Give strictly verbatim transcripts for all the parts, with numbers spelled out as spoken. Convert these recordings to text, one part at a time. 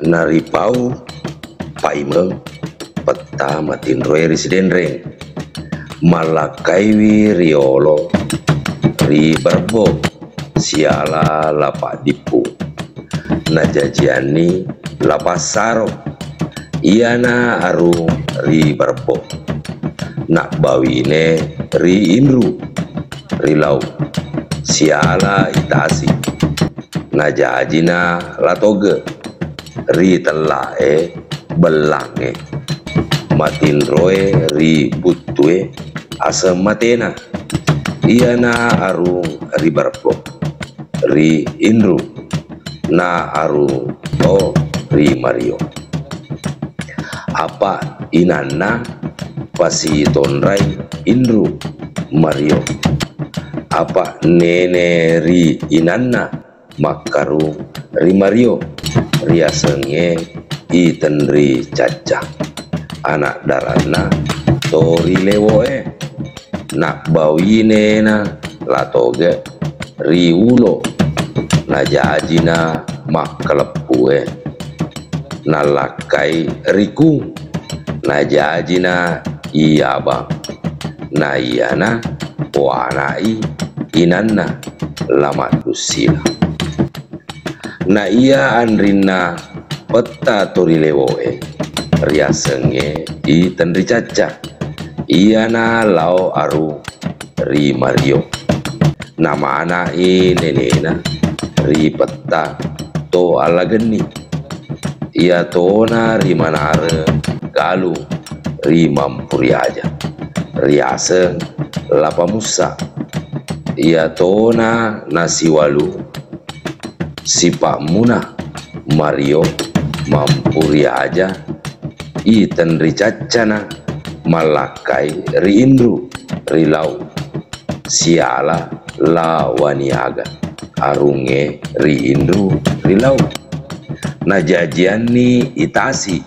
Naripau paimeng petta matinroe ri Sidenreng. Mallakkaiwi riolo ri Barebbo siala La Paddippu. Najajianni La Passaro, iyana arung ri Barebbo. Nabbawine ri Inru, ri Lau, siala I Tasi. Najajina La Toge ri Tellae Bellangnge. Matinroe ri Buttue aseng Matena. Iyana arung ri Barebbo, ri Inru, na arung to ri Mario. Apa inanna pasitonrai Inru Mario. Apa nene ri inanna makkarung ri Mario, riasengnge I Tenri Cacca. Anak daranna to ri Lewoe. Nabbawinena La Toge ri Ulo, najajina Makkaleppue. Nallakkai ri Kung, najajina I Abang. Na iyana poana'i inanna La Maddussila. Na iya anrinna petta to ri Lewoe, riasengnge I Tenri Cacca. Iyana lao arung ri Mario. Namana'i nenena ri petta to Allagenni. Iyatona ri Manareng Galung ri Mampuriaja, riaseng La Pamussa. Iyatona nasiwalu sipa'muna Mario Mampuriaja, I Tenri Caccana mallakkai ri Inru ri Lau siala La Waniaga, arungnge ri Inru ri Lau. Najajianni I Tasi,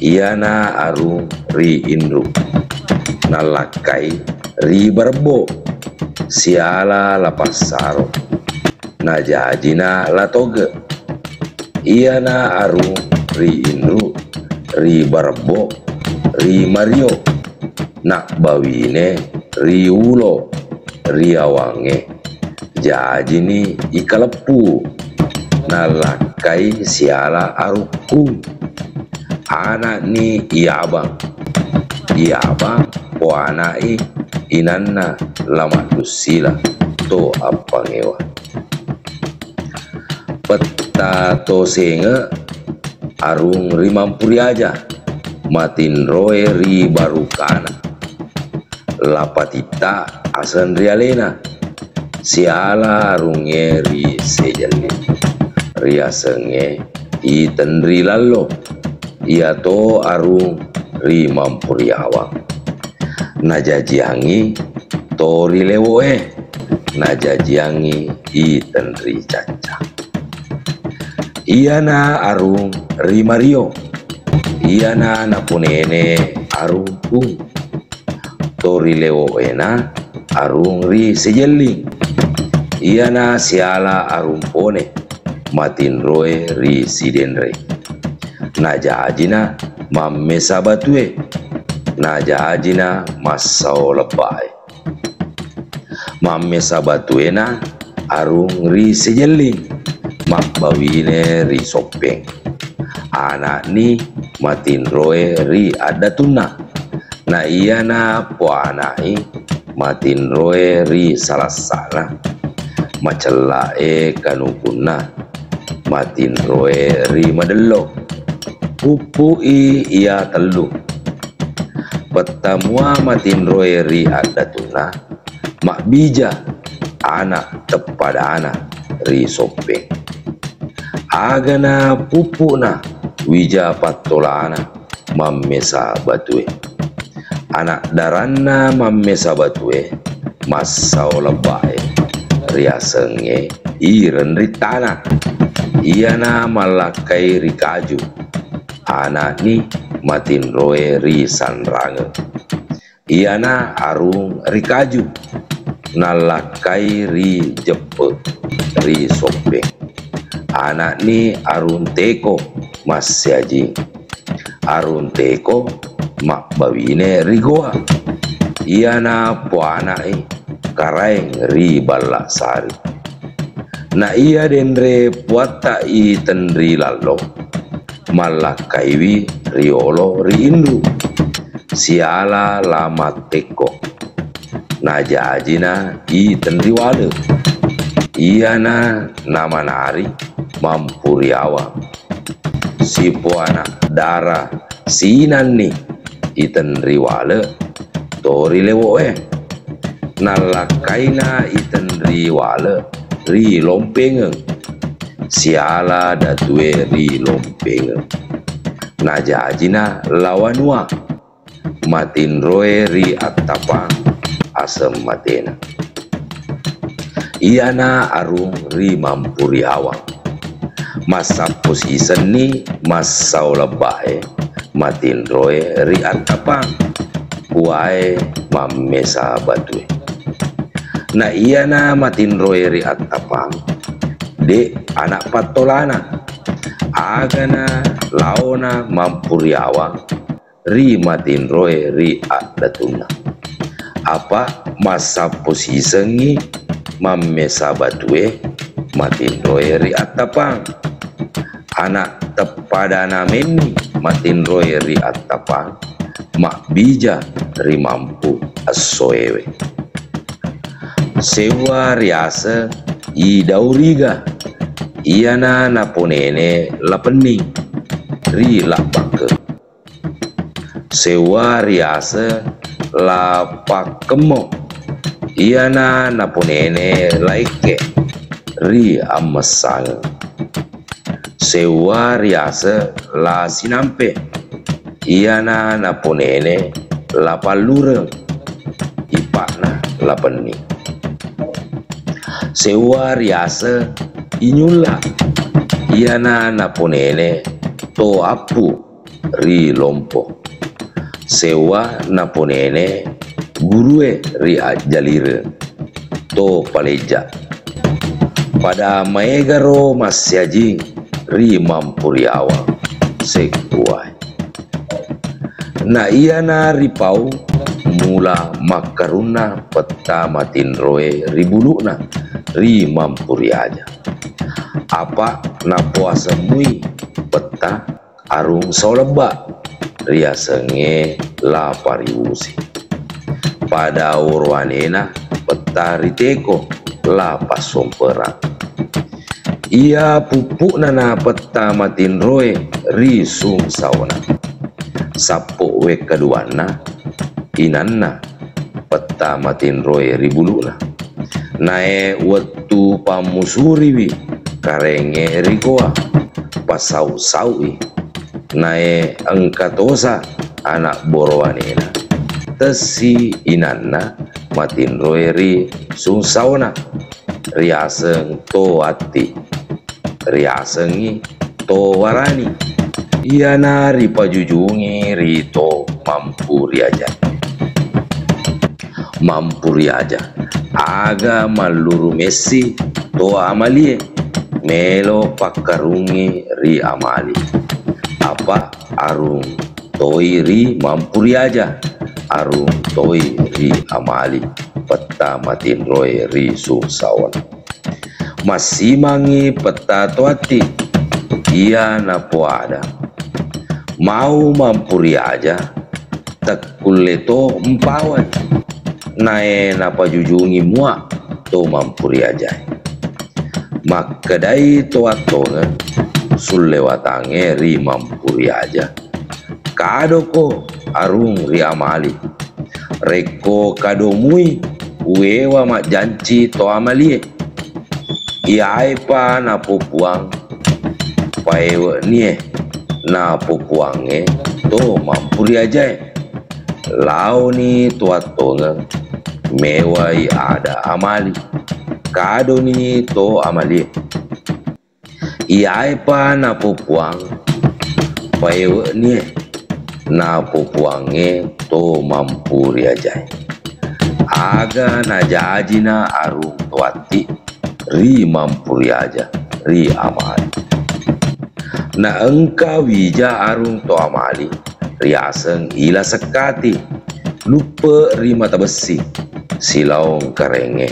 iyana arung ri Inru. Nallakkai ri Barebbo siala La Passaro. Najajina La Toge, iyana arung ri Inru, ri Barebbo, ri Mario. Nabbawine ri Ulo, ri Awangnge. Jajini I Kaleppu, nallakkai siala Arukkung. Ana'ni I Abang. I Abang poana'i inanna La Maddussila to Appangewa. Petta to Senge arung ri Mampuriaja, matinroe ri Barukana. La Patitta aseng ri alena, siala arungnge ri Sejelli, riasengnge I Tenri Lallo, iyato arung ri Mampuriawang. Najajiangngi to ri Lewoe, najajiangngi I Tenri Cacca. Iyana arung ri Mario, iyana napunene Arung Pung. To ri Lewoena arung ri Sejelling, iyana siala Arung Pone, matinroe ri Sidenreng. Najajina Mammesa Batue, najajina Massao Lebbae. Mammesa Batuena arung ri Sejelling, mabbawine ri Soppeng. Ana'ni matinroe ri Addatunna. Na iyana poana'i matinroe ri Salassana. Macella'e kanukunna matinroe ri Madello. Puppu'i iya tellu. Pettamua matinroe ri Addatunna, mabbija ana' teppadana ri Soppeng. Agana puppu'na wija pattolana Mammesa Batue. Ana' daranna Mammesa Batue, Massao Lebbae, riasengnge I Renrittana. Iyana mallakkai ri Kaju. Ana'ni matinroe ri Sanrangeng. Iyana arung ri Kaju, nallakkai ri Jeppe, ri Soppeng. ana'ni Arung Teko Massiajing. Arung Teko mabbawine ri Gowa. Iyana poana'i Karaeng ri Balla Sari. Na iya denre puatta i Tenri Lallo, mallakkaiwi riolo ri Inru, siala La Mattekko. Najajina i Tenriwale. Iyana namanari Mampuriawang. Sipoana dara sinanni i Tenriwale to ri Lewo'e. Nallakkaina i Tenriwale ri Lompengeng. Siala datue ri Lompengeng. Najajina La Wanua. Matinroe ri Attapang aseng matena. Iyana arung ri Mampuriawang. Massappo sisenni massau lebbae matinroe ri Attapang, kuae Mammesa Batue. Na iyana matinroe ri Attapang, de' ana' pattolana. Agana laona Mampuriawang ri matinroe ri addatunna. Apa massappo sisengngi Mammesa Batue matinroe ri Attapang. Ana' teppadana menni matinroe ri Attapang, mabbija ri Mampu essoewe. Seuwa riaseng I Dauriga, iyana naponene La Penning ri Labbakkeng. Seuwa riaseng La Pakkemmo, iyana naponene La Ekke ri Ammessangeng. Seuwa riaseng La Sinampe, iyana naponene La Pallureng, ipa'na La Penning. Seuwa riaseng I Nyulla, iyana naponene To Appu ri Lompo. Seuwa naponene gurue ri Ajjalireng, To Palejja. Pada maegaro Massiajing ri Mampuriawang sekkuwae. Na iyana ripau mula makkarunna Petta Matinroe ri Bulu'na ri Mampuriaja. Apa napoasemmui Petta Arung Saulebba, riasengnge La Pariusi. Pada worowanena Petta ri Teko, La Passomperang. Iya puppu'na na Petta Matinroe ri Sungsaona. Sappo wekkaduanna inanna Petta Matinroe ri Bulu'na. Nae wettu pammusuriwi Karaengnge ri Gowa, pasau-sau'i. Nae engka tosa ana' borowanena, tessi inanna Matinroe ri Sungsaona, riaseng To Atti. Riasengngi To Warani. Iyana ripajujungi ri To Mampuriaja. Mampuriaja, aga malluru messi To Amalie, melo pakkarungngi ri Amali. Apa arung toi ri Mampuriaja, arung toi ri Amali, Petta Matinroe ri Sungsaona. Massimangngi Petta To Atti, iya napoada, mau Mampuriaja, tekkulle to mpawai. Nae napajujungi mua To Mampuriajae. Makkedai To Wattongeng sullewatangnge ri Mampuriaja, "Kadoko arung ri Amali. Rekko kadomui uwewa majjanci To Amalie. Iyaepa napopuang paewe'nie, napopuangnge To Mampuriajae." Laoni To Wattongeng mewai ada Amali. Kadoni To Amalie. Iyaepa napopuang paewe'nie, napopuangnge To Mampuriajae. Aga najajina Arung To Atti ri Mampuriaja ri Amali. Naengka wija arung to Amali riaseng I La Sekkati, luppe ri mata bessi silaong karengnge.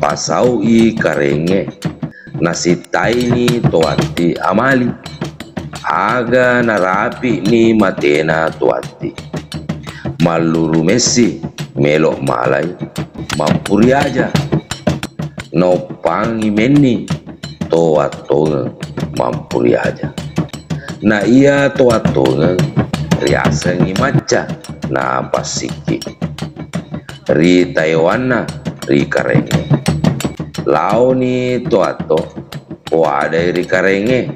Pasau'i karengnge, nasittaini to atti Amali. Aga narapi'ni matena to atti. Malluru messi melo malai Mampu Riaja. Naoppangi menni to wattongeng Mampu Riaja. Na iya to wattongeng riasengngi Macca na Passikki. Ri taewanna ri karengnge. Laoni to atto poadai ri karengnge,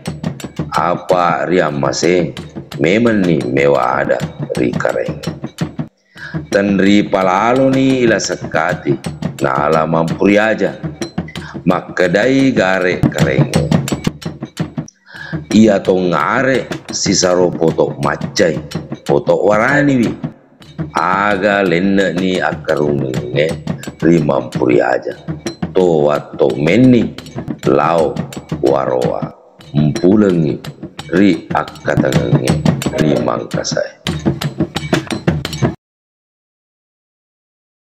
apa riammase memenni mewa ada ri karengnge. Tenri palaloni I La Sekkati nala Mampu Riaja. Makkedai gare karengnge, iya tongngare sisaro poto maccai, poto waraniwi. Aga lenne'ni akkarungengnge ri Mampu Riaja. To watto menni lao waroa mpulengngi ri akkatengengnge ri Mangkasae.